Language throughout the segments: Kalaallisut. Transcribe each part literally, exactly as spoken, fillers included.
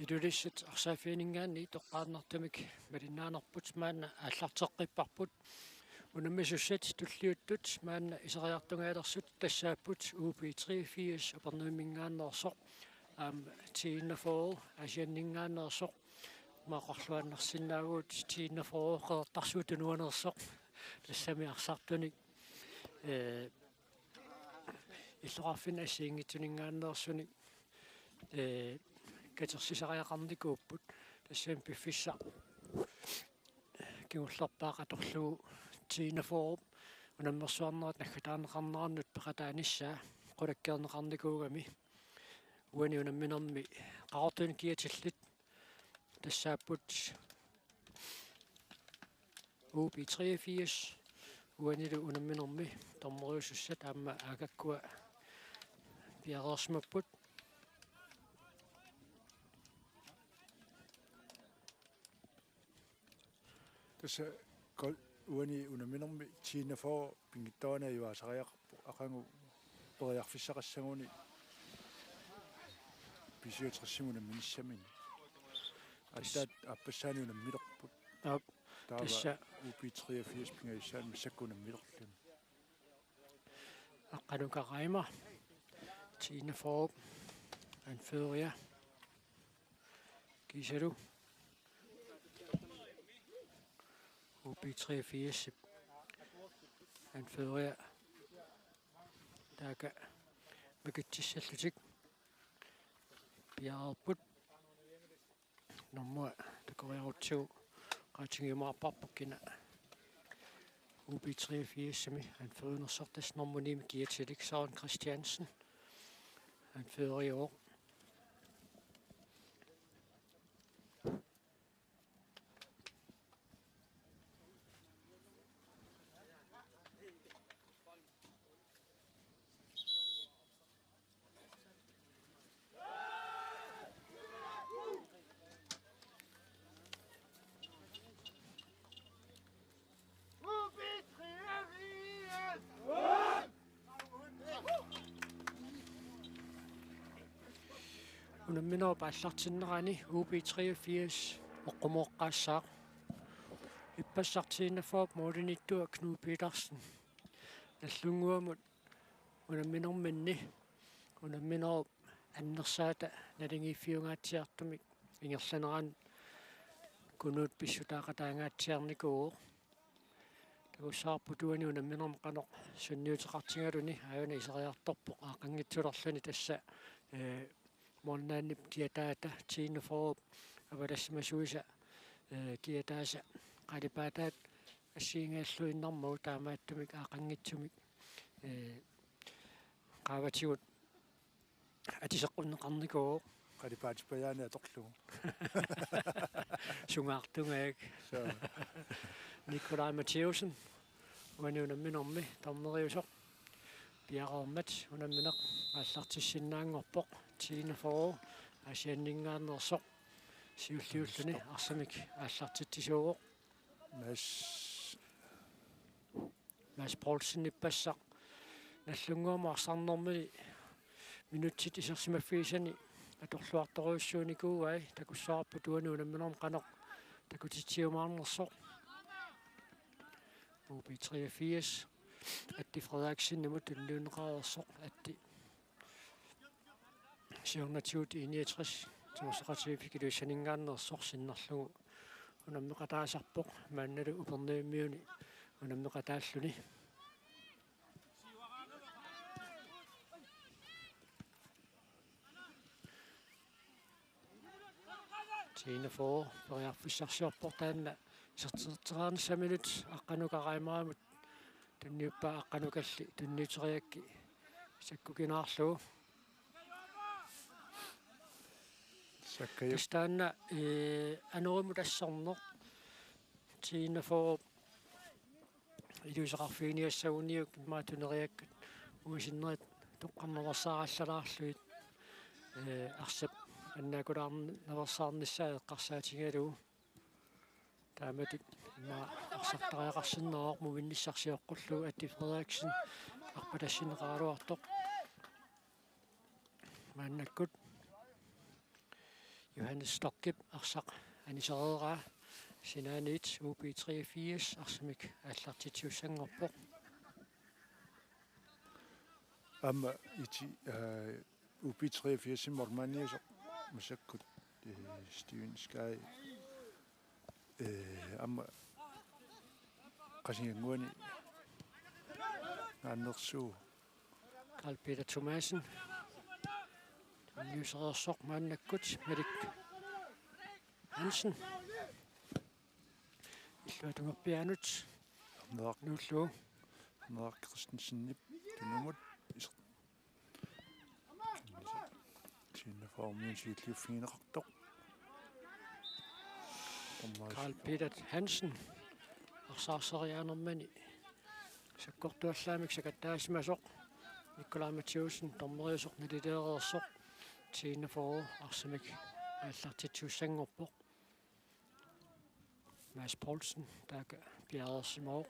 Ilulissat arsaaffianinngaanniit toqqaannartumik malinnaanerput maanna aallarteqqipparput. Unammisussat tulliuttut maanna iseriartungaalersutit tassaapput U B treogfirs Upernavimminngaanneersoq, aamma T enogfyrre Aasianninngaanneersoq. Maaqarluaannarsinnaavugut T enogfyrre Qeqertarsuup Tunuaneersoq. Tassami arsartunik, ee, illoqarfinni assigiinngitsuninngaanneersunik, ee, katersisariaqarnikuupput. Tassami piffissaq kingullerpaaq atorlugu T enogfyrre unammersuarnerat naggataarneqarnerannut peqataanissaa qulakkeerneqarnikuugami. Uani unamminermi Qaqortup kiatillit tassaapput U B treogfirs, uanilu unamminermi dommeriusussat aamma aakakkua piareersimapput. Tassa kol-, uani unamminermi T enogfyrre pinngitsoorani ajugaasariaqarpoq, aqagu periarfissaqassaguni B syvogtresimut unamminissaminnik. Aatsaat aappassaani unammilerput. Aap, taava tassa U B treogfirs pingajussaanni massakkut unammilerluni. Aqqanuka Reimer, T enogfyrre, anfører. Kiisalu U B treogfirs anfører. Taakku makitsissallutik piareerput. Normu takoriarutsigu qaatigiumaarparput kina U B treogfirsimi anførernersortas, normu ni-mi kiatilik Søren Christiansen anføreriuvoq. Unamminerup aallartinnerani U B treogfirs oqqumooqqaassaaq. Ippassaq T enogfyrre-p målimiittuuvoq Knud Petersen. Nagdlunguamut unamminerminni unamminerup annersaata naligiiffiungaatsiartumik ingerlanerani Kunuut pissutaaqataangaatsiarnikuuvoq. Takussavarput uani unamminermi qanoq sunniuteqartigaluni, aajuna iseriartorpoq aaqqanngitsulerluni tassa, ee, målmandip kiataata T enogfyrre-p avalassimasuisa, ee, kiataasa qalipaataat assigiinngilluinnarmagu taamaattumik aaqqanngitsumik, ee, qaavatigut atiseqqunneqarnikuuvoq. Qalipaatippajaani atorlugu. Sungaartungaak. Suu. Nikolaj Matthæussen uani unamminermi dommeriusoq piareermat unammineq aallartissinnaanngorpoq, T enogfyrre Aasianninngaanneersoq siulliulluni arsamik aallartitsisuuvoq. Mads. Mads Poulsen ippassaq Nagdlunguamut arsarnermini minutsit isersimaffigisani atorluartorujussuunikuuai, takussavarput uani unamminermi qanoq takutitsiumaarnersoq. U B treogfirs, Atti Frederiksenimut tunniunneqareersoq, Atti siornatigut I niogtres Timersoqatigiit Ilulissaninngaanneersoq sinnerlugu unammeqataasarpoq, maannalu Upernavimmiuni unammeqataalluni. T enogfyrre periarfissarsiorpoq taanna isertitseqqinnissaminut. Aqqanuka Reimerimut tunniuppaa, aqqanukalli tunniuteriarakku sakkukinaarlugu. Sakkajup. Tassa taanna, ee, anorimut assorneq T enogfyrre-p iliuuseqarfiginiassaguniuk immaqa tuneriakkat uisinnerit toqqarnaveersaarallalaarlugit, ee, arsap annaakulaarnaveersaarnissaa eqqarsaatigalugu. Taamatut immaqa arsartariaqarsinnaavoq muminnissaq sioqqullugu, Atti Frederiksen arpatassinneqaraluartoq. Maannakkut Johannes Stockip arsaq anisereeraa, sinaaniit U B treogfirs arsamik aallartitsisussanngorpoq. Aamma iti, øh, U B treogfirs målmandiusoq masakkut, øh, Steven Sky, øh, aamma Qasigiannguani annersuuvoq. Karl Peter Thomassen. Tunniusereersoq maannakkut Malik Hansen. Illuatungerpiaanut. Arneaq. Nuullugu. Arneaq Christensenip tunumut iser-, T enogfyrre-miut siulliuffigineqartoq. Karl Peter Hansen. Arsaarseriaanermini sakkortuallaamik sakattaasimasoq. Nikolaj Mathiassen dommeriusoq nalileereersoq. T enogfyrre arsamik aallartitsisussanngorpoq. Mads Poulsen taakku piareersimavoq.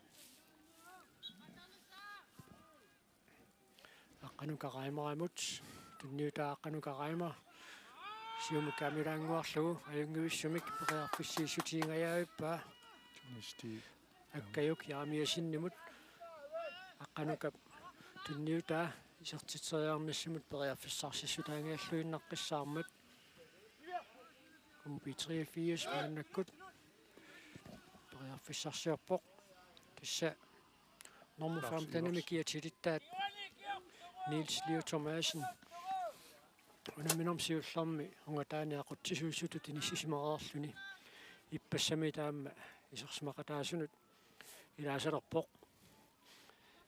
Aqqanuka Reimerimut. Tunniutaa Aqqanuka Reimer. Siumut kaamilaannguarlugu ajunngivissumik periarfissiissutiingajavippaa. Tunnisti. Akkajuk Jeremiassenimut. Aqqanukap tunniutaa isertitseriarnissamut periarfissarsissutaanngilluinnaqqissaarmat. U B treogfirs maannakkut periarfissarsiorpoq. Tassa nummer Lars femtenimi Iversen. Kiatilittaat Niels Leo Thomassen. Unamminermi siullermi ungataani aqutsisuusutut inissisimareerluni. Ippassami taama isersimaqataasunut ilaasalerpoq.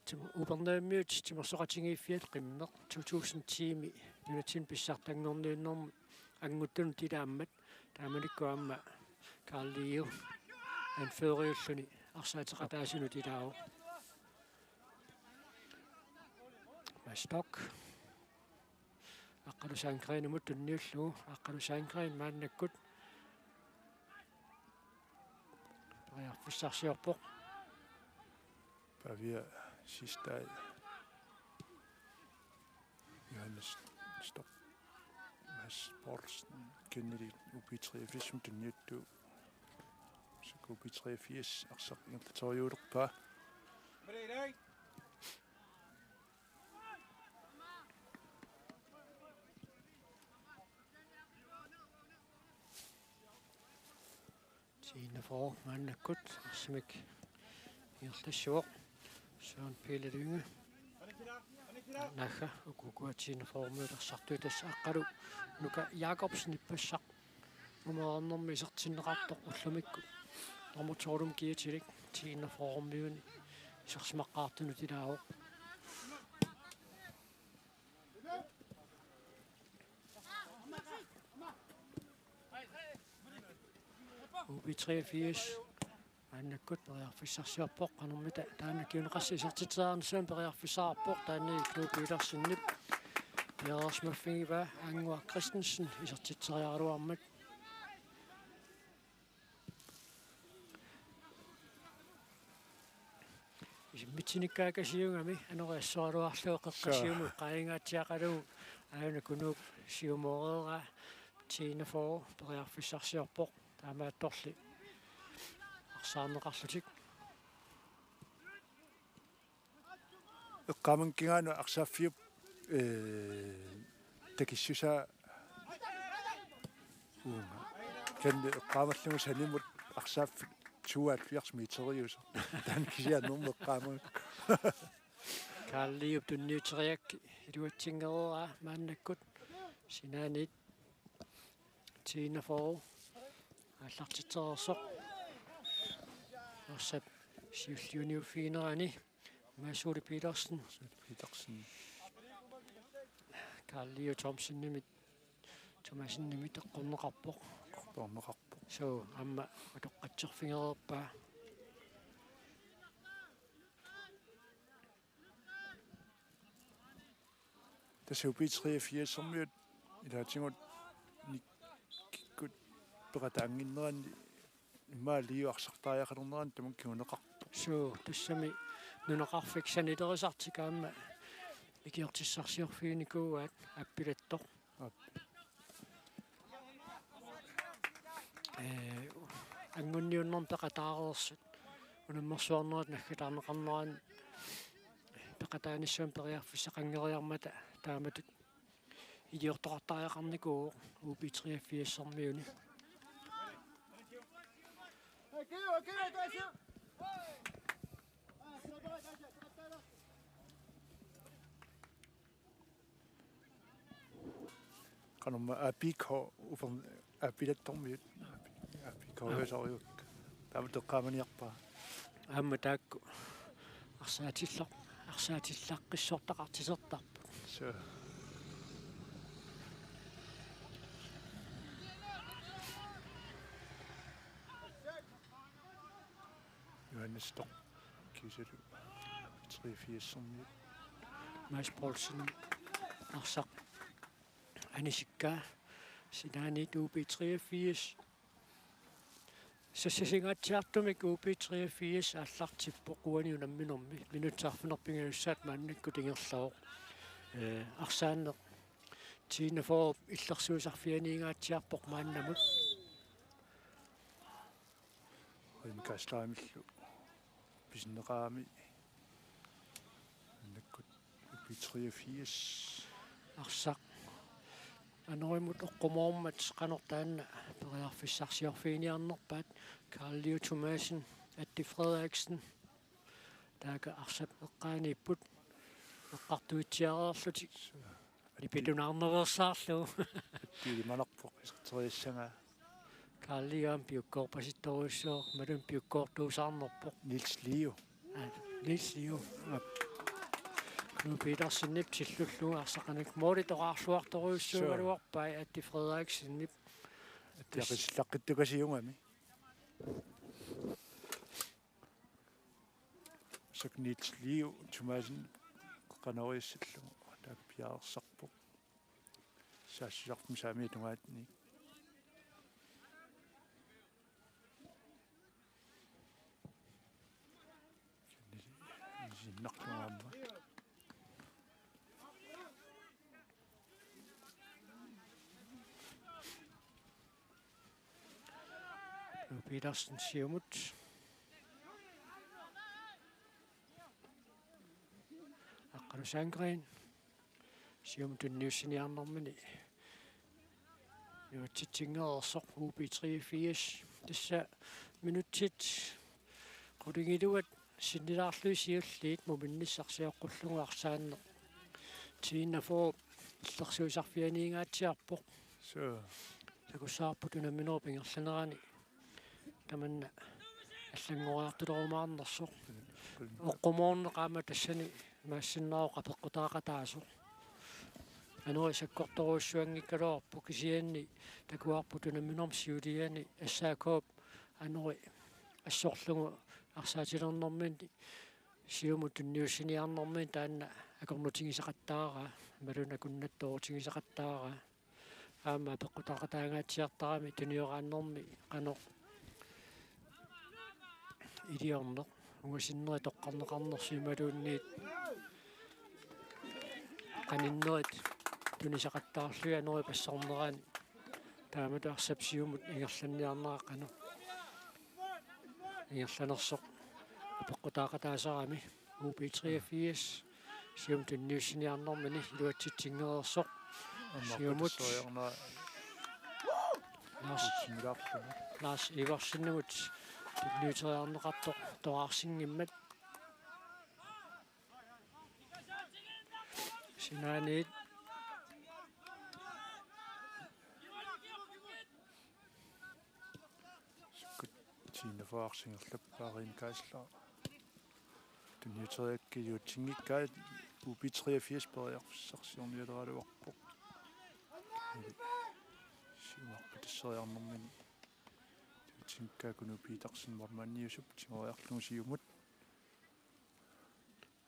Tim-, Upernavimmiut Timersoqatigiiffiat qimmeq to tusind ti-mi nunatsinni pissartanngorniunnermut annguttunut ilaammat, taamanikkut aamma Karl Leo anføreriulluni arsaateqataasunut ilaavoq. Mads Stock. Aqqalu Sandgrenimut tunniullugu, Aqqalu Sandgren maannakkut periarfissarsiorpoq. Pavia Sistai. Johannes Stock. Mads Poulsen, Kennedy, U B treogfirs tunniuttoq. Masakkut U B treogfirs arsaq ingerlaterujuulerpaa. T enogfyrre maannakkut arsamik ingerlassaaq. Søren Pele Lynge. Naagga ukukua T enogfyrre-miut arsartui, tassa Aqqalu Nuka Jakobsen ippassaq. Nummer et-ernermi isertinneqartoq ullumikkut nummer to-rlumi kiatilik T enogfyrre-miuni isersimaqqaartunut ilaavoq. U B treogfirs maannakkut periarfissarsiorpoq, qanormita taanna kinguneqarsimasoq isertitseriarnissamut periarfissaqarpoq, taanna Knud Petersenip piareersimaffigivaa Angua Christensen isertitseriaraluarmat. Isimmitsinikkaakasiugami anoriassuaraluarlugu qeqqasiumut qaangaatsiaqalugu, aana Kunuup siumooreeraa. T enogfyrre periarfissarsiorpoq taamaattorli arsaarneqarlutik. Eqqaamanngikkigami arsaaffiup, øh, takissusaa. Uunga. Kennedy eqqaamallugu sanimut arsaaffik tooghalvfjerds meteriusoq. Taanna kisianni nummer eqqaamagakku. Karl Liup tunniuteriaraa iluatsinngikkaa maannakkut sinaaniit. T enogfyrre aallartitsereersoq. Arsap siulliuniuffiginerani Mads Ole Petersen. Petersen. Karl Leo Thomsenimit, Thomassenimit eqqorneqarpoq. Eqqorneqarpoq. Suu, aamma atoqqatserfigereerpaa. Tassa U B treogfirsermiut ilaatigut Nikikkut peqataannginneranni immaqa Leo arsartariaqalernerani tamakku kinguneqarpoq. Suu, tassami nunaqarfik sanilerisartik aamma ikiortissarsiorfiginikuuaat appilattoq. Aap. angunniunnermi peqataareersut. Unammersuarnerit naggataarneqarneranni peqataanissamut periarfissaqanngeriarmata taamatut iliortoqartariaqarnikuuvoq U B treogfirsermiuni. Qanormaa A P K ufer-, A P-lattormiut. A P K ujasorujuk. Taama teqqaamaniarpaa. Aamma taakku arsaatillaq-, arsaatillaqqissortaqartisertarput. Suu. Johannes Storm kiisalu treogfirsermiut. Mads Poulsen arsaq anisikkaa sinaaniit U B treogfirs. Sassasingaatsiartumik U B treogfirs aallartippoq uani unamminermi. Minutsit arfineq-pingajusaat maannakkut ingerlavoq. Ee, arsaanneq T enogfyrre illersuisarfianiingaatsiarpoq maannamut. Rimi Kastaamillu pisinneqarami annakkut U B treogfirs. Arsaq anorimut oqqumoormat qanoq taanna periarfissarsiorfiginiarnerpaat. Karl Leo Thomassen, Atti Frederiksen, taakku arsap eqqaaniipput eqqartuitsiareerlutik. Nipitunaarnaveersaarlugu. Ilimanarpoq iserteriassagaa. Karl Leo aamma piukkoorpasittorujussuuvoq, imaluunniit piukkoortuusaarnerpoq. Niels Leo. Aa, Niels Leo. Aap. Knud Petersenip tillullugu arsaq anikkut målip toqqarluartorujussuugaluarpai Atti Frederiksenip. Atti aqisillaqqittukasiugami. Arsaq Niels Leo Thomassen qanoq issillugu taakku piareersarput. Saassussarput saamiata tungaanut. Isinnarlugu aamma. Petersen siumut. Aqqalu Sandgreen. Siumut tunniussiniarnermini iluatsitsinngereersoq U B treogfirs. Tassa minutsit qulingiluat sinnilaarlugit siulliit muminnissarsioqqullugu arsaanneq T enogfyrre illersuisarfianiingaatsiarpoq. Suu. Takussavarput unamminerup ingerlanerani tamanna allanngoriartulerumaarnersoq. Oqqumoorneq aamma tassani imaassinnaavoq apeqqutaaqataasoq. Anori sakkortorujussuanngikkaluarpoq, kisianni takuarput unamminermi siuliani S A K-p anori assorlugu arsaatilernermini siumut tunniussiniarnermini taanna akornutigisaqattaaraa, imaluunniit akunnattooruutigisaqattaaraa. Aamma apeqqutaaqataangaatsiartarami tunioraannermi qanoq iliorneq, ungasinneri toqqarneqarnersoq imaluunniit qaninnerit tunisaqattaarlugit anori passornerani. Taamatut arsap siumut ingerlanniarnera qanoq ingerlanersoq apeqqutaaqataasarami. U B treogfirs siumut tunniussiniarnermini iluatsitsinngereersoq. Aamma siumut aqqutissioriarnera Lars, utsimilaarluni. Lars Iversenimut tunniuteriarneqartoq toqqarsinngimmat. Sinaaniit. Sukkut T enogfyrre arsingerlappaa Rimi Kaasla. Tunniuteriakkit iluatsinngikkaat U B treogfirs periarfissarsiornialeraluarpoq. Siumut aqqutissioriarnermini iluatsinngikkaat Knud Petersen målmandiusup tigoriarlugu siumut.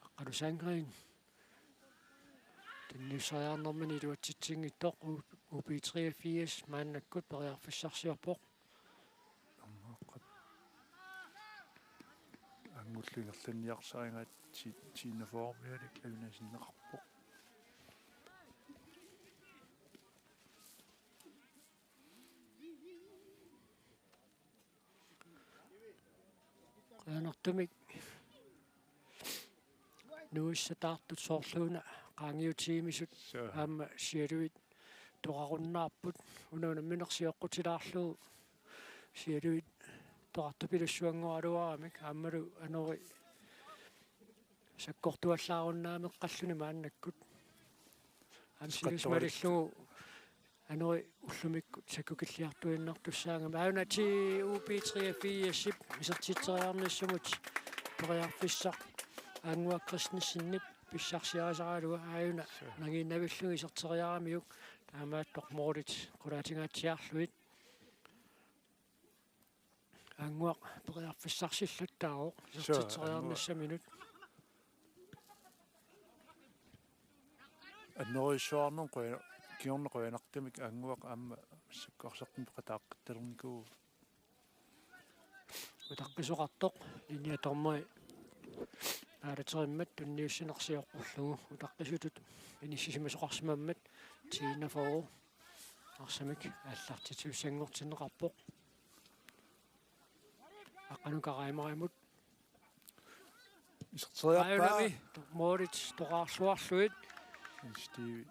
Aqqalu Sandgreen. Tunniussiniarnermini iluatsitsinngitsoq U-, U B treogfirs maannakkut periarfissarsiorpoq. Aamma aqqat angullu ingerlanniarsarigaat ti-, T enogfyrremialik ajunasinneqarpoq. Taannartumik nuissataartut soorluuna qaangiutigimisut. Suu. Aamma sialuit toqarunnaarput. Una unamminersioqqutilaarlugu sialuit toqartupilussuanngoraluaramik aammalu anori sakkortuallaarunnaarneqqalluni maannakkut. Aamma silusmalillugu anori ullumikkut sakkukilliartuinnartussaagami. Aajuna ti U B treogfirsip isertitseriarnissamut periarfissaq Annguaq Christensenip pissarsiarisaralugu aajuna nangiinnavillugu iserteriaramiuk taamaattoq målit qulaatingaatsiarlugit. Annguaq periarfissarsillattaarpoq. Suu, isertitseriarnissaminut. Annerujussuarnermut quja-, kingorna qujanartumik Annguaq aamma massakkorpiaq peqataaqqittalernikuuvoq. Utaqqisoqartoq linjedommeri aalaterimmat tunniussinersioqqullugu utaqqisutut inissisimasoqarsimammat T enogfyrre arsamik aallartitsissanngortinneqarpoq. Aqqanuka Reimerimut. Iserteriarpaa. Aajunami målit toqarluarlugit. Steve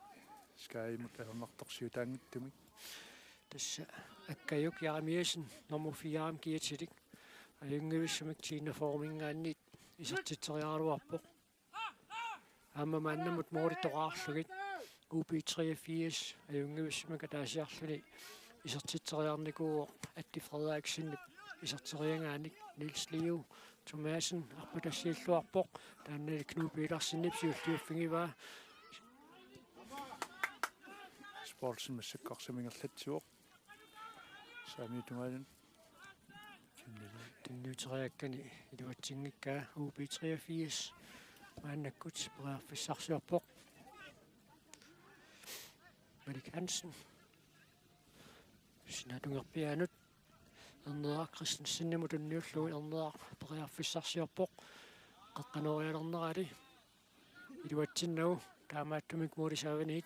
Skajimut ajornartorsiutaanngitsumik. Tassa Akkajuk Jeremiassen nummer fire-mik kiatilik ajunngivissumik T enogfyrre-minngaanniit isertitseriaraluarpoq. Aamma maannamut målit toqarlugit U B treogfirs ajunngivissumik ataasiarluni isertitseriarnikuuvoq Atti Frederiksenip iserteriagaanik. Niels Leo Thomassen arpatassiilluarpoq, taannali Knud Petersenip siulliuffigivaa. Sportsen massakkorpiaq ingerlatsivoq. Saamiutungaanut. Tunniuteriakkani iluatsinngikkaa U B treogfirs maannakkut periarfissarsiorpoq. Malik Hansen. Sinaatungerpiaanut Erneaq Christensenimut tunniullugu Erneaq periarfissarsiorpoq. Qeqqanorialernerali iluatsinnagu taamaattumik målit saavaniit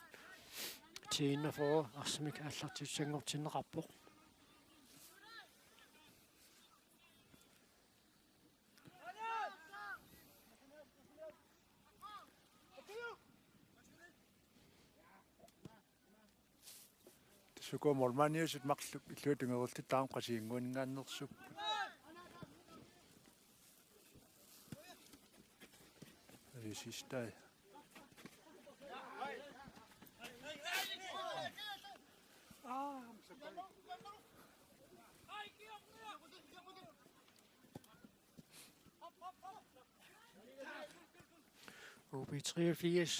T enogfyrre arsamik aallartitsissanngortinneqarpoq. Tassa uku målmandiusut marluk illuatungerullutaarmata Qasigiannguaninngaanneersuupput. Ai, sidste. U B treogfirs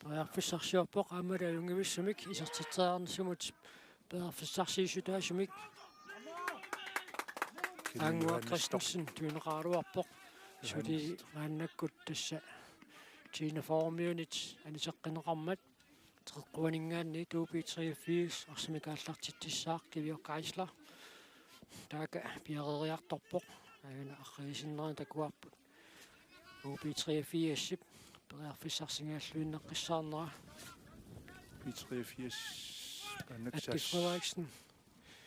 periarfissarsiorpoq, aammalu ajunngivissumik isertitseriarnissamut periarfissarsiissutaasumik. Annguaq Christensen tunineqaraluarpoq. Suli maannakkut tassa T enogfyrre-miunit aniseqqinneqarmat. Treogtredive-ninngaanniit U B treogfirs arsamik aallartitsissaaq Kivioq Geisler. Taakku piareeriartorpoq. Aajuna arriisinnerani takuarput U B treogfirsip periarfissarsigalluinnaqqissaarnera. U B treogfirs. Atti Frederiksen.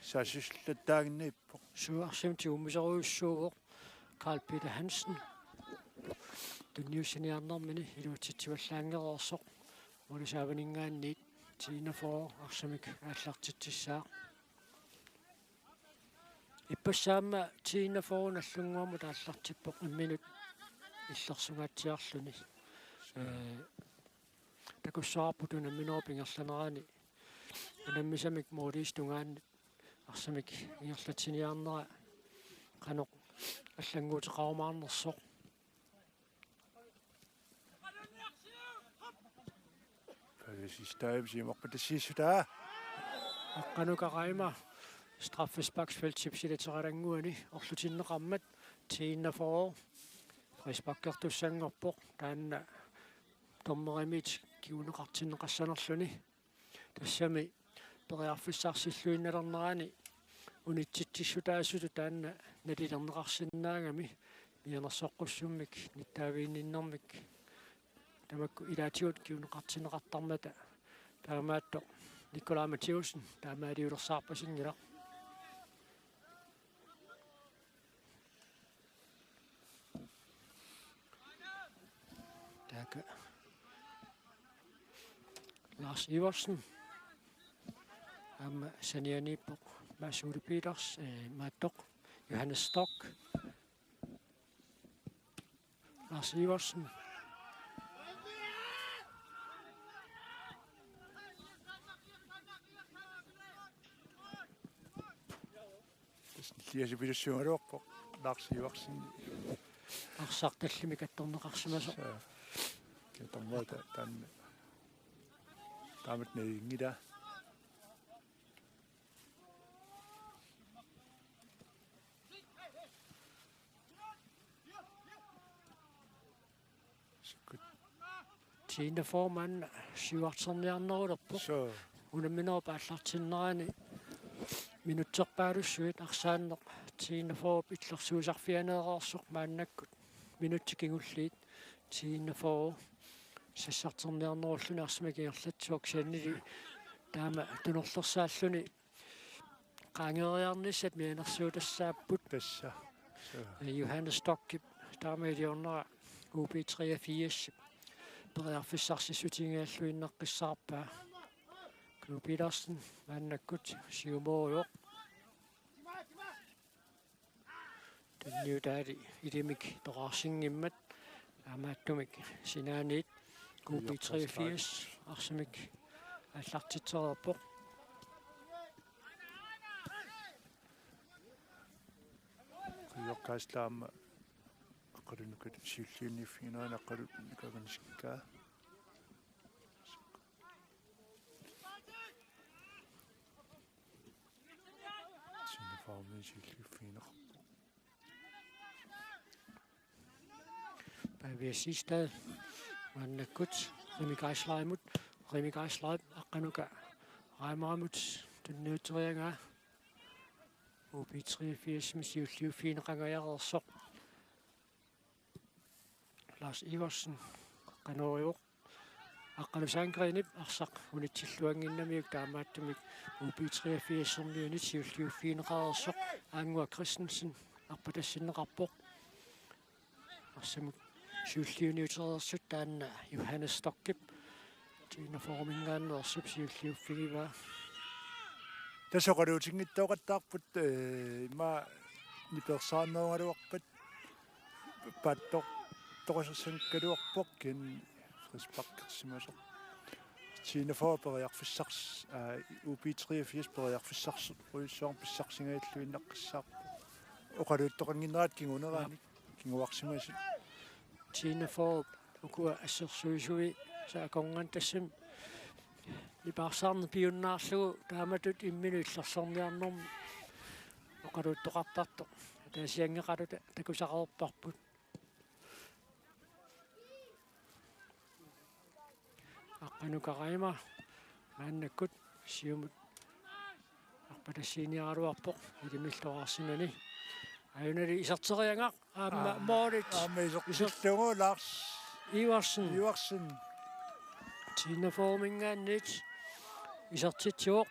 Saassussilattaaginnaippoq. Suu, arsamik tigummisorujussuuvoq Karl Peter Hansen. Tunniussiniarnermini iluatsitsivallaanngereersoq. Målit saavaninngaanniit T enogfyrre arsamik aallartitsissaaq. Ippassaq aamma T enogfyrre Nagdlunguamut aallartippoq imminut illersugaatsiarluni. Ee, takussavarput unamminerup ingerlanerani unammisamik måliisut tungaannut arsamik ingerlatsiniarnera qanoq allannguuteqarumaarnersoq. Palle Siegstadip siumarpatassiissutaa. Aqqanuka Reimer straffesparksfeltip silateralannguani orlutinneqarmat T enogfyrre frisparkertussanngorpoq, taanna dommerimit kinguneqartinneqassanerluni. Tassami periarfissarsilluinnalernerani unitsitsissutaasutut taanna nalilerneqarsinnaagami mianersoqqussummik nittaaviginninnermik tamakku ilaatigut kinguneqartinneqartarmata. Taamaattoq Nikolaj Mathæussen taamaaliulersaarpasinngilaq. Aqqanuka Lars Iversen. Aamma sanianiippoq Mads Ole Peters, eh, Maattoq, Johannes Stock, Lars Iversen. Tassa nilliasupilussuugaluarpoq Lars Iversen. Arsaq tallimik attorneqarsimasoq. Sa-, kiatormuata taanna. Taamatut nalinginngilaa. Sikkut. Tiina Forman siuarterniarnerulerpoq. Suu. Unamminerup aallartinnerani minutserpaalussuit arsaanneq Tiina Forp illersuisarfianeereersoq maannakkut. Minutsit kingulliit Tiina For sassarterniarnerulluni arsamik ingerlatsivoq, kisiannili taama tunorlersaalluni qaangeeriarnissat mianersuutassaapput. Tassa. Suu. Johannes Stockip taama iliornera U B treogfirsip periarfissarsissutigigalluinnaqqissaarpaa. Knud Petersen maannakkut siumoorujoq. Tunniutaali ilimik toqaarsinngimmat, taamaattumik sinaaniit U B treogfirs arsamik aallartitsereerpoq. Qiviarkaassaaq aamma Aqqalunukat siulliunniuffiginerani Aqqalunukaanisikkaa. Tiina Formip siulliuffigineqarpoq. Pavia Siegstad maannakkut Rimi Geislerimut, Rimi Geislerip Aqqanuka Reimerimut tunniuteriagaa. U B treogfirsimi siulliuffigineqangajareersoq. Lars Iversen qanoq ivoq. Aqqalu Sandgrenip arsaq unitsilluannginnamiuk, taamaattumik U B treogfirsermiunit siulliuffigineqareersoq Aannguaq Christensen arpatassinneqarpoq. Arsamut siulliuniutereersut taanna Johannes Stockip Tiina Forminngaanneersup siulliuffigivaa. Tassa oqaluutinngitsooqattaarput, eh, immaqa nipersaanerugaluarpat paatsoq toqasersanngikkaluarpoq, kisianni frisparkersimasoq. Tiina For periarfissars-, aa, U B treogfirs periarfissarsiorujussuarmik pissarsigalluinnaqqissaarpoq. Oqaluuttoqannginnerat kingunerannik, kinguarsimasut. Tiina For ukua assersuisui saakorngan tassami nipaarsaarneq piunnaarlugu taamatut imminut illersorniarnermi oqaluuttoqartartoq. Ataasianngeqaluta takusaqareerparput. Aqqanuka Reimer maannakkut siumut arpatassiiniaraluarpoq ilimillu toqaarsimani. Ajunali iserteriagaq aamma Aamma, moolit. Aamma isertillugu Lars Iversen. Iversen. Tiina Forminngaanniit isertitsivoq.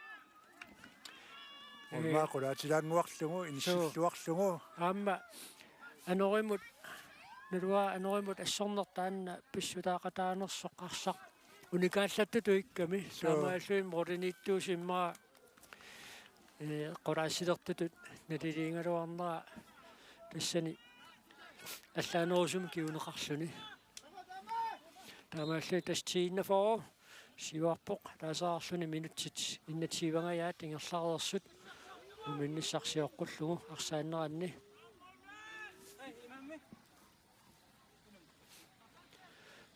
Ullaa, ee, qulaatilaannguarlugu, suu, inissilluarlugu. Aamma anorimut, naluara anorimut assorneq taanna pissutaaqataanersoq arsaq unikaallattutut ikkami. Suu. Taamaalluinnaq mooriniittuusimmaa, ee, qulaatsilertutut naliliigaluarnera tassani allaanerusumik kinguneqarluni. Taamaallutik tassa Tiina For siuarpoq, taasarluni minutsit enogtyve-ngajaat ingerlareersut, uminnissaq sioqqullugu arsaanneranni.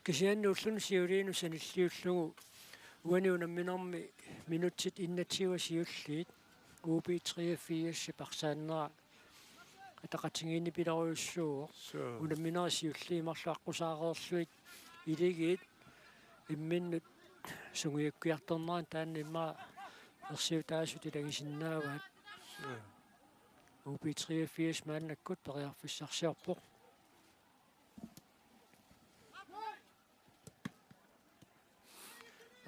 Kisianni ulluni siuliini sanilliullugu uani unamminermi minutsit enogtyve siulliit U B treogfirsip arsaannera ataqatigiinnipilerujussuuvoq. Suu. Unamminerit siulliit marluk aqqusaareerlugit iligiit imminnut sungiukkiartornerani taanna immaqa ersiutaasut ilagisinnaavaat. Suu. U B treogfirs maannakkut periarfissarsiorpoq.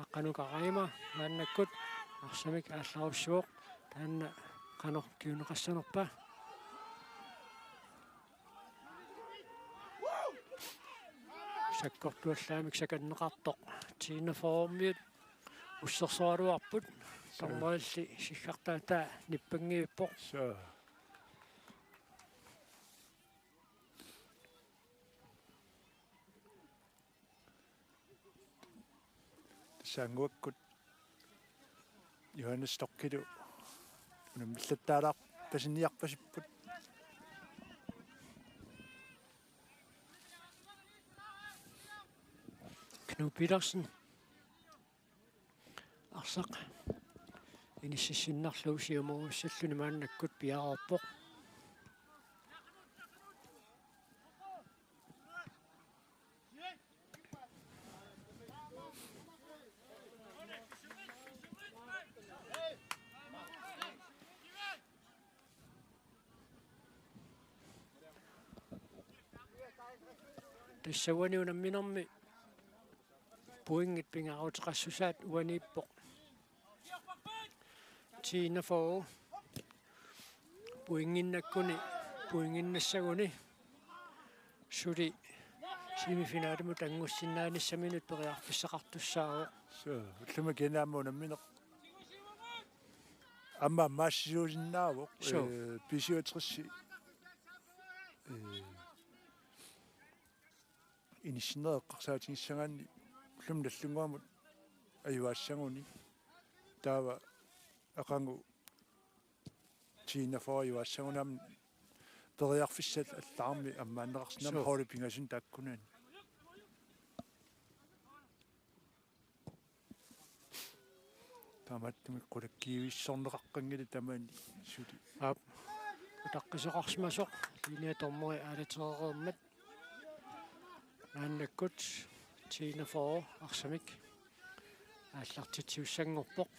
Aqqanuka Reimer maannakkut arsamik aallarussivoq, taanna qanoq kinguneqassanerpa. Sakkortuallaamik sakanneqartoq T-enogfyrremiut ussersoraluarput. Dommerilli siggartaataa nippanngivippoq. Suu. Tassa annguakkut Johannes Stockilu unammillattaalaarpasiniarpasipput. Knud Petersen. Arsaq inississinnarlugu siumoorussalluni maannakkut piareerpoq. Tassa uani unamminermi pointit pingaaruteqassusaat uaniippoq. T-enogfyrre pointinnakkuni, pointinnassaguni suli semifinalimut angusinnaanissaminut periarfissaqartussaavoq. Suu, ullumi kinaammi unammineq. Aamma ammaassisuusinnaavoq. Suu. Eh, B syvogtres. Eh, inissinneq eqqarsaatigissagaanni ullumi Nagdlunguamut ajugassaguni. Taava aqagu T-enogfyrre ajugassaguni aamma periarfissat allaarmik ammaanneqarsinnaammat. Suu. Holdit pingasut taakkunani. Taamaattumik qulakkiivissorneqaqqanngilaq tamani suli. Aap. Utaqqisoqarsimasoq, linjea dommeri aalatereermat. Maannakkut T-enogfyrre arsamik aallartitsisussanngorpoq.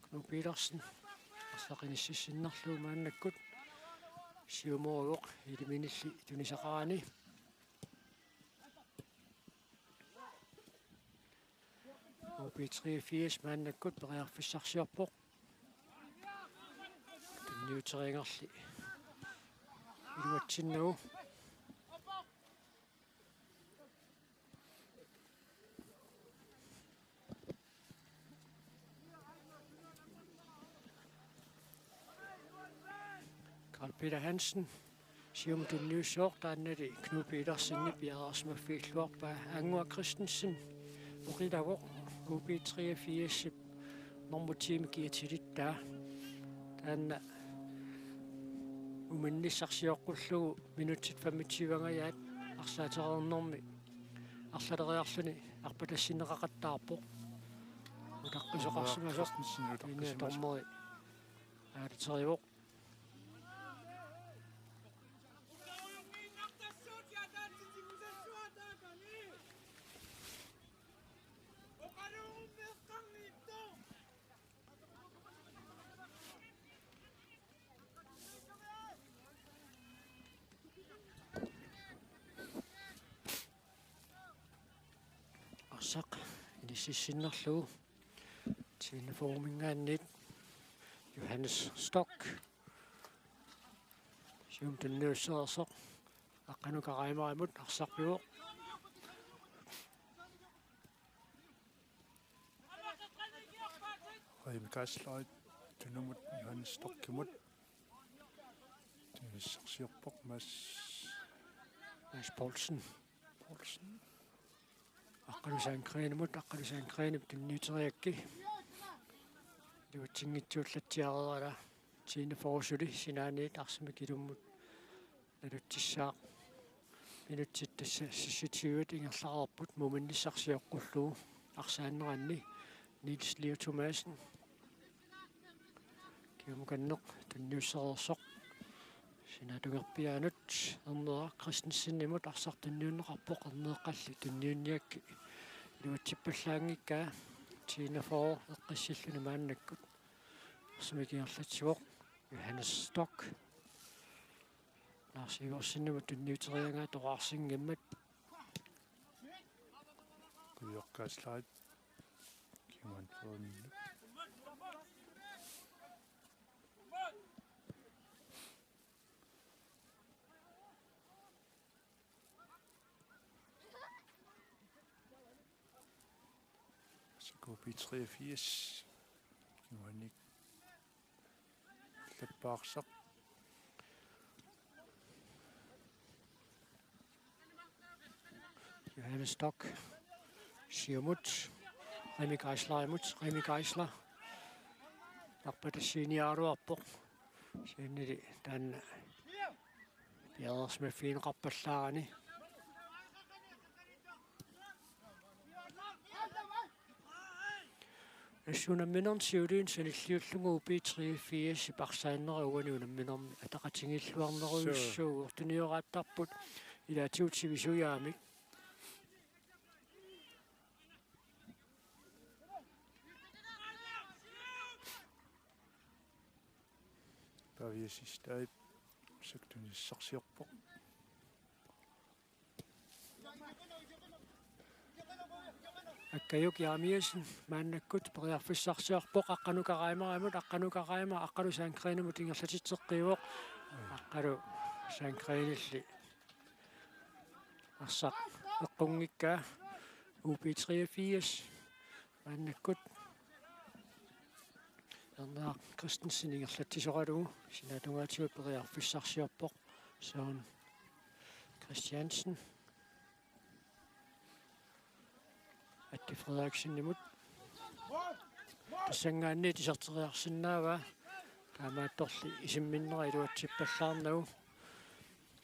Knud Petersen arsaq inississinnarlugu maannakkut siumooruvoq iliminilli tunisaqarani. H B treogfirs maannakkut periarfissarsiorpoq. Tunniuteriagarli iluatsinnagu. Carl Peter Hansen siumut tunniussooq, taannali Knud Petersenip piareersimaffiilluarpaa. Annguaq Christensen oqilavoq, H B treogfirsip nummer ti-mi kiatilittaa. Taanna muminnissaq sioqqullugu minutsit femogtyve-angajaat arsaatereernermi arlaleriarluni arpatassinneqaqattaarpoq. Utaqqisoqarsimasoq. Christensen utaqqissimasoq. Linjea dommeri aalaterivoq. Arsaq inississinnarlugu T-enogfyrre-minngaanniit Johannes Stock. Siumut tunniussereersoq. Aqqanuk Karaimarimut arsarpivoq. Remi Kaaslerit tunumut Johannes Stockimut. Tunissarsiorpoq Mads. Mads Poulsen. Poulsen. Aqqalu Sandgreenimut, Aqqalu Sandgreenip tunniuteriarakku. Iluatsinngitsuullatsiareerluni T-enogfyrre suli sinaaniit arsamik ilummut nalutsissaaq. Minutsit tassa seksogtyve ingerlareerput, muminnissaq sioqqullugu arsaanneranni. Niels Leo Thomassen. Kiumukanneq tunniussereersoq. Sinaatungerpiaanut Ernera Christensenimut arsaq tunniunneqarpoq, Erneqqalli tunniunniakkit iluatsippallaanngikkaa. T-enogfyrre eqqissilluni maannakkut arsamik ingerlatsivoq Johannes Stock. Lars Iversenimut tunniuteriaraa toqqarsinngimmat. Kujoqqaaslaat. Kiman foornillu. U B treogfirs. Imanik. Lappaarsaq. Johannes Stock. Siumut. Remi Geislerimut. Remi Geisler. Arpatassiiniaraluarpoq. Siunili taanna piareersimaffigineqarpallaarani. Tassa unamminermi siuliini sanilliullugu U B treogfirs ipparsaannera uani unamminermi ataqatigiilluarnerujussuuvoq. Suu. Tunioraattarput ilaatigut sivisujaamik. Pavia Sistaip saktunissarsiorpoq. Akkajuk Jeremiassen maannakkut periarfissarsiorpoq Aqqalu Karajimarimut, Aqqalu Karajimak, Aqqalu Sandgreenimut ingerlatitseqqiivoq. Aqqalu Sandgreenilli arsaq eqqunngikkaa. U B treogfirs maannakkut Erna Christensen ingerlatsisoralugu, sinaatungaatigut periarfissarsiorpoq Søren Christiansen. Atti Frederiksenimut. Tassanngaanniit iserteriarsinnaavaa. Taamaattorli isimminnera iluatsippallaarnagu.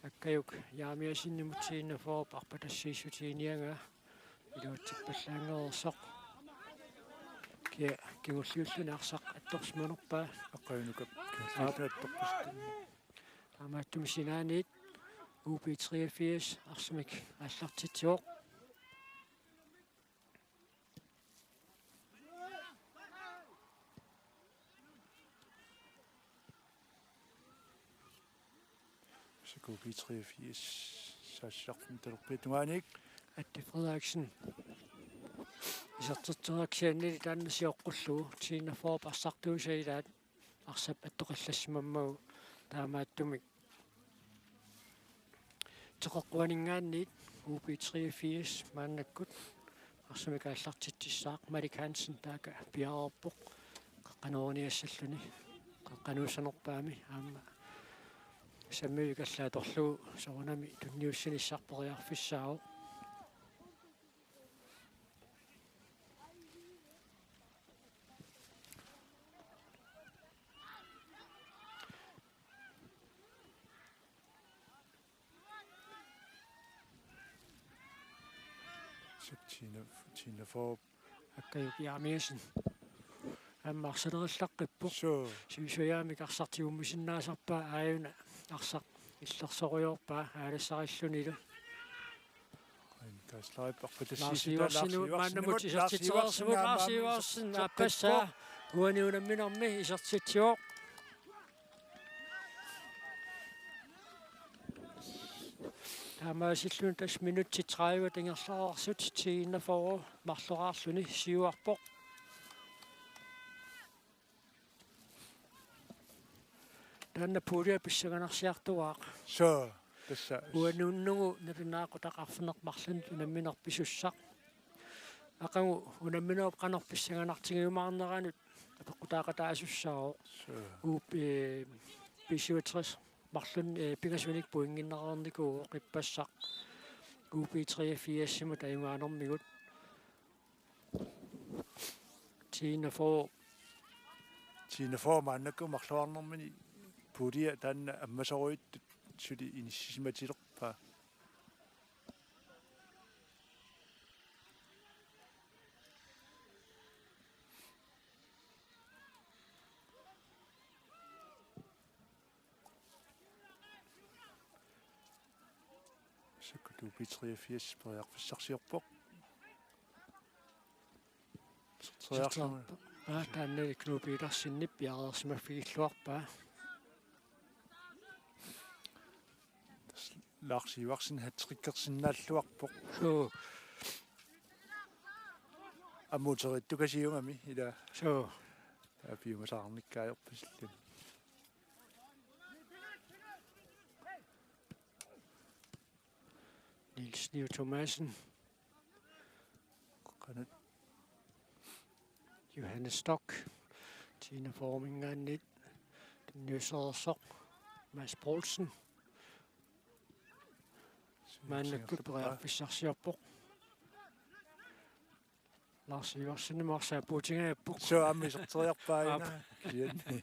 Akkajuk Jeremiassenimut T-41 arpatassiissutiginiagaa. Iluatsippallaanngeriarsoq. Kia kingulliulluni arsaq attorsimanerpaa. Aqqalu Nukap. Aap. Attorpasitsinni. Taamaattumik sinaaniit U B treogfirs arsamik aallartitsivoq. Tassa U B treogfirs saassussarfimmi talerpiata tungaanut. Atti Frederiksen. Isertitseriarsiannili taanna sioqqullugu T-41 arsartuusaa ilaat arsap attoqallassimammagu, taamaattumik teqeqquaninngaanniit U B treogfirs maannakkut arsamik aallartitsissaaq. Malik Hansen taakku piareerpoq qeqqanooriniassalluni, qeqqanuussanerpaami aamma sammivikallu atorlugu soorunami tunniussinissaq periarfissaavoq. Tassa T-41. Akkajuk Jeremiassen. Aamma arsalerillaqqippoq. Suu. Sivisujaamik arsaq tigummisinnaasarpaa, aajuna arsaq illersorujoorpaa aalassarillutillu. Ain Kaslai Lars Iversen, Lars Iversen, maannamut isertitseriarsimavoq, Lars Iversen, aappassaa. Uani unamminermi isertitsivoq. Taamaasilluni tassa minutsit tredive ingerlareersut, T-41 marloraarluni siuarpoq. Taanna puulia pissanganarsiartuaaq. Suu, tassa. Uanunnugu nalunaaqutaq arfineq-marlunnik unammineq pisussaq. Aqagu unamminerup qanoq pissanganartigiumaarneranut apeqqutaaqataasussaavoq. Suu. Uagut, eh, B syvogtres marlunnik, eh, pingasunik pointinneqarnikuuvoq ippassaq U B treogfirsimut ajugaanermigut. T-41. T-41 maannakkut marluarnermini puulia taanna ammasorujuttut suli inissisimatilerpaa. Tassa U B treogfirs periarfissarsiorpoq. Iserteriarlugu. Aa, taanna Knud Petersenip piareersimaffigilluarpaa. Tassa Lars Iversen hattrickersinnaalluarpoq. Suu. Amuteriittukasiugami ila. Suu. Taava piumasaarnikkut ajorpasilluni. Niels Neo Thomassen. Qanat. Johannes Stock, T-41-minngaanniit tunniussereersoq, Mads Poulsen. Maannakkut periarfissarsiorpoq. Lars Iversenimut arsaq puutigaapput. Suu, aamma iserteriarpaa aap. Aana. Kisianni.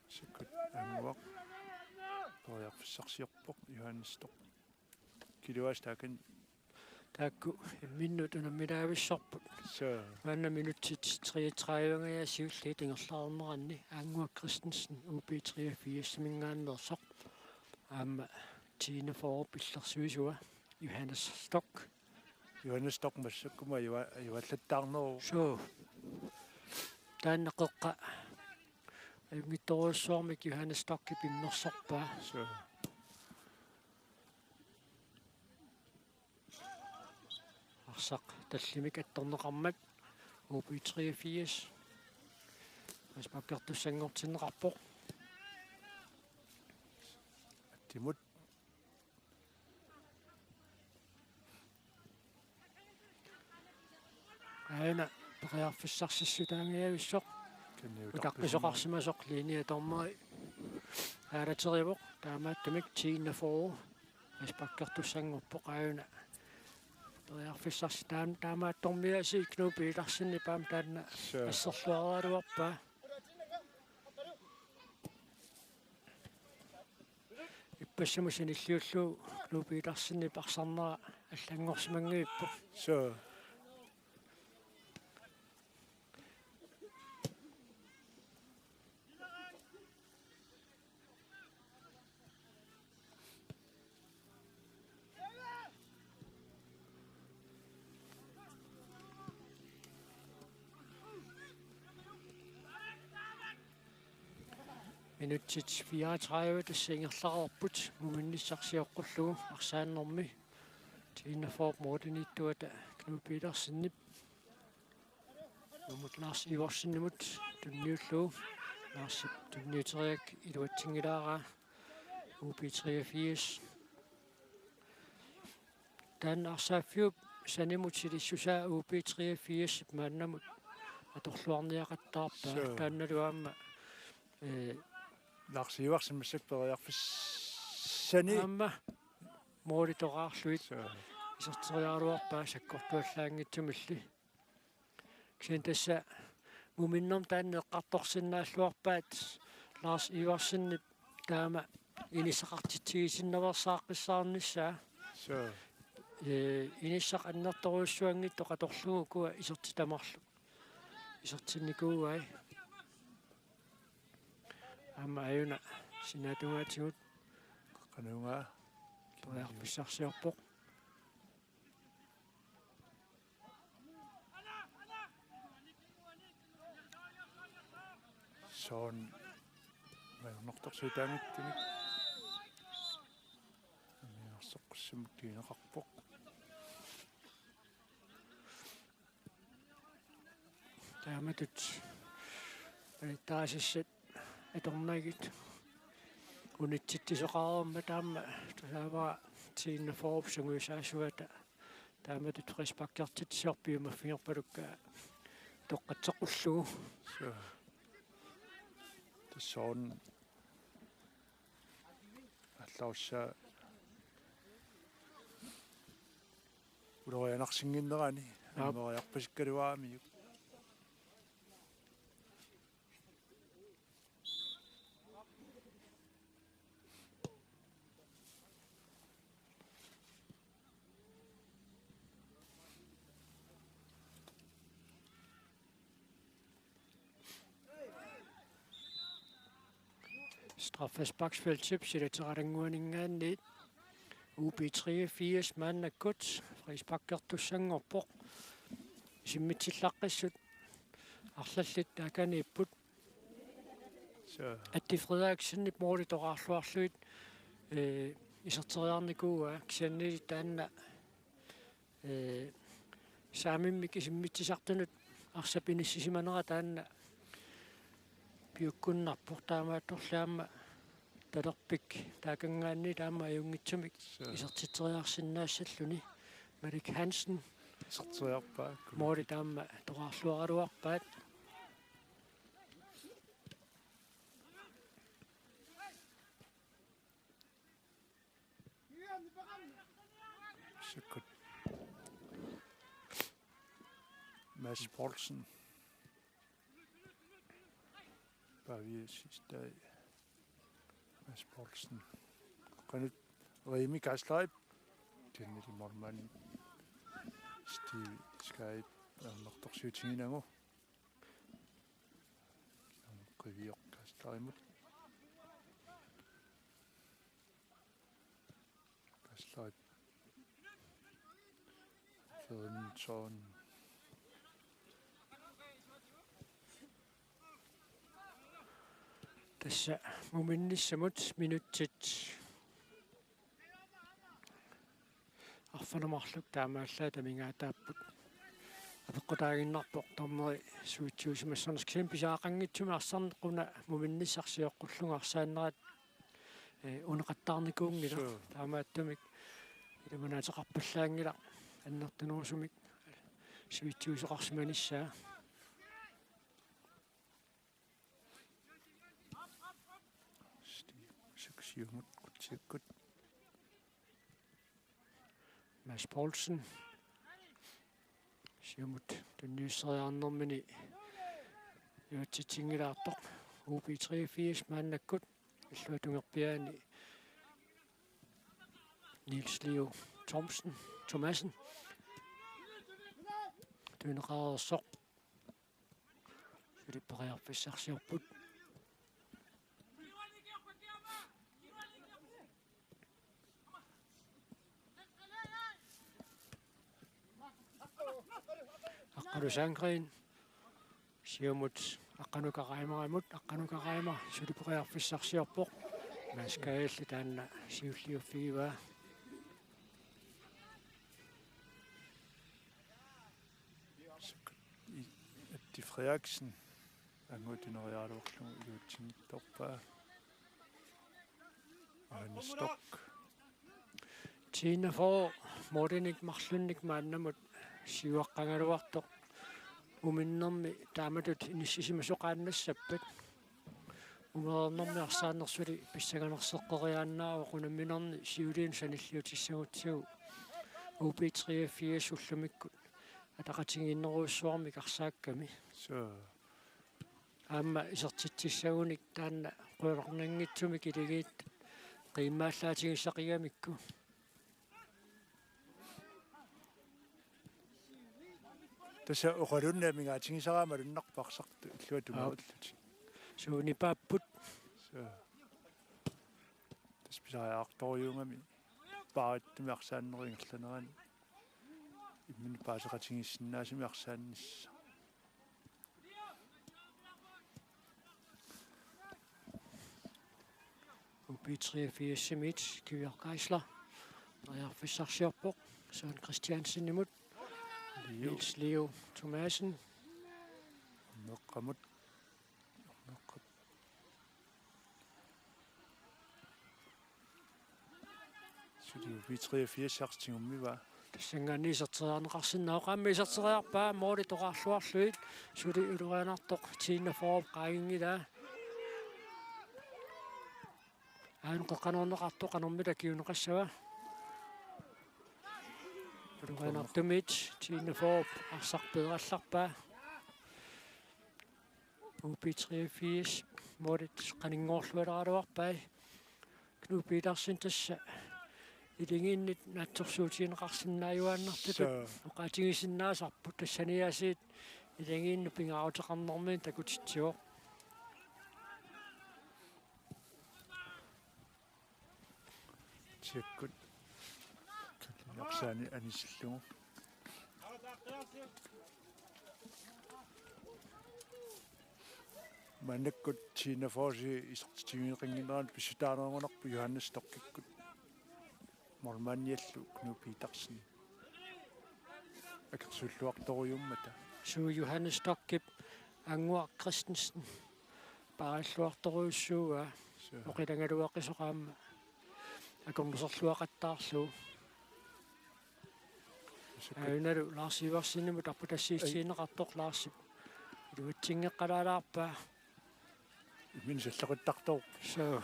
Sikkut Annguaq. Periarfissarsiorpoq Johannes Stock. Kiluaas taakan. Taakku imminnut unammilaavissorput. Suu. Maanna minutsit treogtredive-nngajak siulliit ingerlaarneranni Annguaq Christensen, U B treogfirs-iminngaanneersoq. Aamma T-41-p illersuisua Johannes Stock. Johannes Stock massakkut ajua-, ajuallattaarneruvoq. Suu. Taanna qeqqa ajunngitsorujussuarmik Johannes Stockip immersorpaa. Suu. Arsaq tallimik attorneqarmat U B treogfirs frisparkertussanngortinneqarpoq. Attimut. Aana periarfissarsissutaangajavissoq. Kaniutarpisimaarpoq. Utaqqisoqarsimasoq linjedommeri aalaterivoq, taamaattumik T-41 frisparkertussanngorpoq. Aana periarfissarsi-, taam-, taamaattormiaasiit Knud Petersenip aamma taanna. Suu. Asserluaraluarpaa. Ippassamut sanilliullugu Knud Petersenip arsarnera allanngorsimanngivippoq. Suu. Minutsit fireogtredive tassa ingerlareerput, muminnissaq sioqqullugu arsaannermi. T-41-p målimiittuata Knud Petersenip. Uumut Lars Iversenimut tunniullugu. Larsip tunniuteriak iluatsinngilaaraa. U B treogfirs. Taanna arsaaffiup sanimut silissusaa U B treogfirs maannamut atorluarniaqattaarpaa. Suu. Taannalu aamma, ee, Lars Iversen massakkut periarfissani. Aamma målit toraarlugit. Suu. Iserteriaraluarpaa sakkortuallaanngitsumilli. Kisianni tassa muminnermi taanna eqqartorsinnaalluarpaat Lars Iversenip taama inissaqartitsigisinnaveersaaqqissaarnissaa. Suu. Ee, inissaq annertoorujussuanngitsoq atorlugu ukua isertitat marluk isertinnikuuai. Aamma aajuna sinaatungaatigut. Qanuunga. Periarfissarsiorpoq. Soorlu ajornartorsiutaanngitsumik. Amigarsoqqussimut kiineqarpoq. Taamatut palittaasassat atornagit unitsitsisoqareermat aamma tusaavara T-41-p sungiusaasuata taamatut frisparkertitsisoq piumaffigerpalukka toqqatseqqullugu. Suu. Tassaavoq aallarussaa ulorianarsinnginnerani. Aap. Ammeriarpasikkaluaramiuk. Straffesparksfeltip silateralannguaninngaanniit U B treogfirs maannakkut frisparkertussanngorpoq. Isimmitsillaqqissut arlallit taakaniipput. Suu. Atti Frederiksenip målit toraarluarlugit, ee, iserteriarnikuuaa, kisiannili taanna, ee, saamimmik isimmitsisartunut arsap inissisimanera taanna piukkunnarpoq, taamaattorli aamma talerpik taakanngaanniit aamma ajunngitsumik Suu. isertitseriarsinnaassalluni. Malik Hansen Iserteriarpaa. Moori taama toqqarluaraluarpaat. Sikkut. Mads Poulsen. Pavia Sistai. Mads Poulsen. Qanut Rimi Kasleip. Kenneth Morman. Steve Skaib. Annertorsiutiginagu. Qiviuq Kasleimut. Kasleip. Fredensson. Tassa muminnissamut minutsit arfineq-marluk taamaallaat amigaataapput. Apeqqutaaginnarpoq dommeri suitsiusimassanersoq, kisianni pisariaqanngitsumik arsarneq una muminnissaq sioqqullugu arsaannerat, eh, uneqattaarnikuunngilaq. Suu. Taamaattumik ilumanaateqarpallaanngilaq annertunerusumik suitsiusoqarsimanissaa. Suu, siumut qutsikkut. Mads Poulsen. Siumut tunniusseriarnermini iluatsitsinngilaartoq. U B treogfirs maannakkut illuatungerpiaani Niels Leo Thomsen, Thomassen. Tunineqareersoq. Suli periarfissarsiorput. Aqqalu Sandgreen. Siumut Aqqalu Karaimamut, Aqqalu Karaima suli periarfissarsiorpoq. Mads Kajalli taanna siulliuffigivaa. Atti Frederiksen. Angut tuneriaraluarlugu iluatsinngitsoorpaa. Johannes Stock. Tiinafo Mordenik marlunnik maannamut siuaqqagaluartoq. Uminnermi taamatut inissisimasoqaannassappat. Umereernermi arsaannersuli pissanganerseqqeriaannaavoq, unamminerni siuliini sanilliutissagutsigu U B treogfirs ullumikkut ataqatigiinnerujussuarmik arsaakkami. Suu. Aamma isertitsissagunik taanna qularnanngitsumik iligiit qiimmaallaatigissaqigamikku. Tassa oqalunni amigaatigisaraat malunnarpoq arsartut illuatungaarlutik. Aap. Suunipaapput. Suu. Tassa pisariaqartorujuugami paarittumi arsaannerup ingerlanerani. Imminut paaseqatigiissinnaasumik arsaannissaq. U B treogfirsimiit Kiviaq Geisler periarfissarsiorpoq Søren Christiansenimut. Leo. Niels Leo Thomassen. Meqqamut. Meqqamut. Suli U B treogfirs tigummivaat. Tassanngaanniit iserteriarneqarsinnaavoq, aamma iserteriarpaa, mooli toqqarluarlugit. Suli ulorianartoq Tina Foorup qaanginngilaa. Aana qeqqanoorneqartoq qanormita kinguneqassava. Ulorianartumit Tina Foorup arsaq peerallarpaa. U B treogfirs moolit qaninngorlualeraluarpai. Knud Petersen tassa iligiinnit naatsorsuutigineqarsinnaajuaannartutut. Suu. Oqaatigisinnaasarput, tassaniaasiit iligiinnut pingaaruteqarnerminik takutitsivoq. Tsekkut. Kallinersaani anisillugu. Maannakkut Tina Foorup isertitsissutigineqannginnerani pissutaanerugunarpoq Johannes Stockikkut. Målmandiallu Knud Petersen. Akersuulluartorujuummata. Suu, Johannes Stockip Anguaq Christensen paaralluartorujussuuaa. Suu. Oqilagaluaqisoq aamma akornuserluaqattaarlugu. Ajunalu Lars Iversenimut arpatassiissiineqartoq Larsip iluatsinngeqqalaalaarpaa. Imminut salloqittartoq. Suu.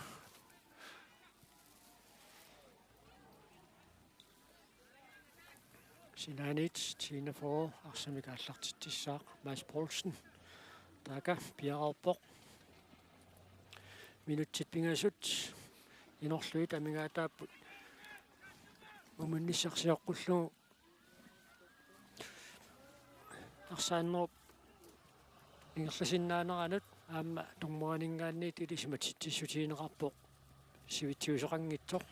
Sinaaniit T-41 arsamik aallartitsissaaq Mads Poulsen. Taaka piareerpoq. Minutsit pingasut inorlugit amigaataapput muminnissaq sioqqullugu arsaannerup ingerlasinnaaneranut aamma dommeriningaanniit ilisimatitsissutigineqarpoq sivitsiusoqanngitsoq.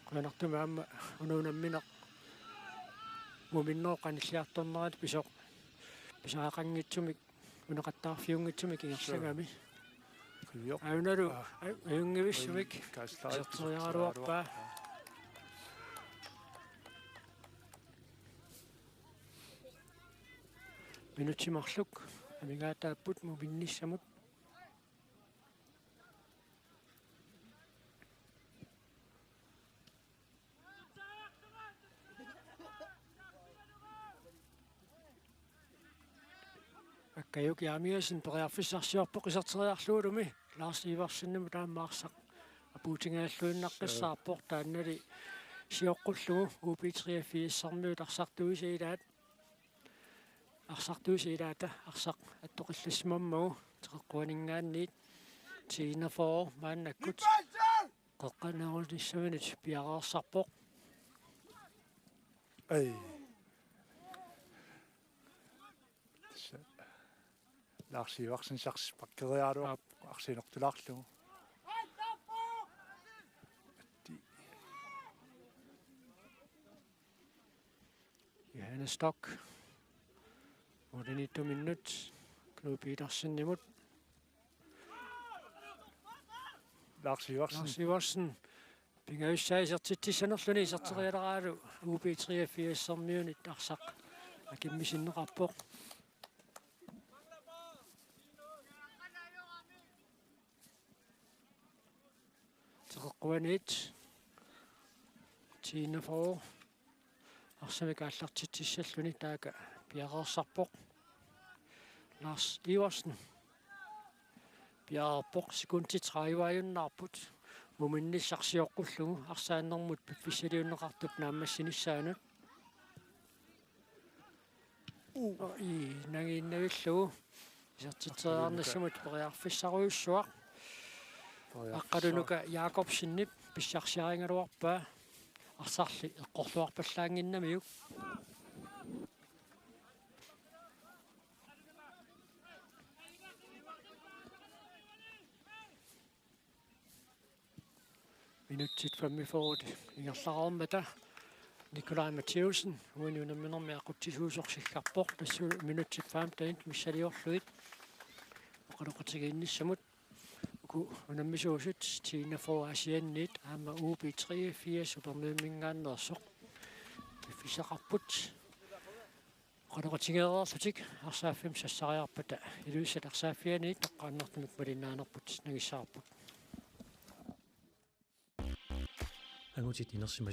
Qujanartumik aamma una unammineq muminnerup qanilliartornerata pisoq pisariaqanngitsumik uneqattaarfiunngitsumik ingerlagami. Suu. Qiviuq. Ajunalu, aa, aj-, ajunngivissumik. Ai, kaaslaat. Iserteriaraluarpaa. Minutsit marluk amigaataapput muminnissamut. Akkajuk Jeremiassen periarfissarsiorpoq iserteriarlugulumi Lars Iversenimut aamma arsaq apuutigaalluinnaqqissaarpoq, taannali sioqqullugu U B treogfirsimiut arsartuisa ilaat. Arsartuisa ilaata arsaq attoqillassimammagu teqeqquaninngaanniit T-41 maannakkut qeqqanerunissaminut piareersarpoq. Ai. Tassa Lars Iversen saks pakkeriaraluarpoq. Aap. Arsiinertulaarlugu. Atti. Johannes Stock. Målimiittuminnut Knud Petersenimut. Lars Iversen. Lars Iversen. Pingajussaa isertitsissanerluni iserterialeraalu U B treogfirsimiunit arsaq akimmisinneqarpoq. Teqeqquaniit T-41 arsamik aallartitsissalluni taaka piareersarpoq. Lars Iversen piareerpoq, sekundit tredive-ajunnaarput muminnissaq sioqqullugu arsaannermut piffissaliunneqartup naammassinissaanut. Uu. Ii, nangiinnavillugu isertitseriarnissamut periarfissarujussuaq. Periarfissaq. Aqqalunuka Jakobsenip pissarsiarigaluarpaa, arsarli eqqorluarpallaannginnamiuk. Minutsit femogfyrre ingerlareermata Nikolaj Matthæussen uani unamminermi aqutsisuusoq siggarpoq, tassa minutsit femten missiliorlugit oqaloqatigiinnissamut. Uku unammisuusut T-41 Aasianniit aamma U B treogfirs Upernavimminngaanneersoq piffissaqarput. Oqaloqatigeereerlutik arsaaffimmi sassariarpata Ilulissat arsaaffianit toqqaannartumik malinnaanerput nangissavarput. Angutit inersimasut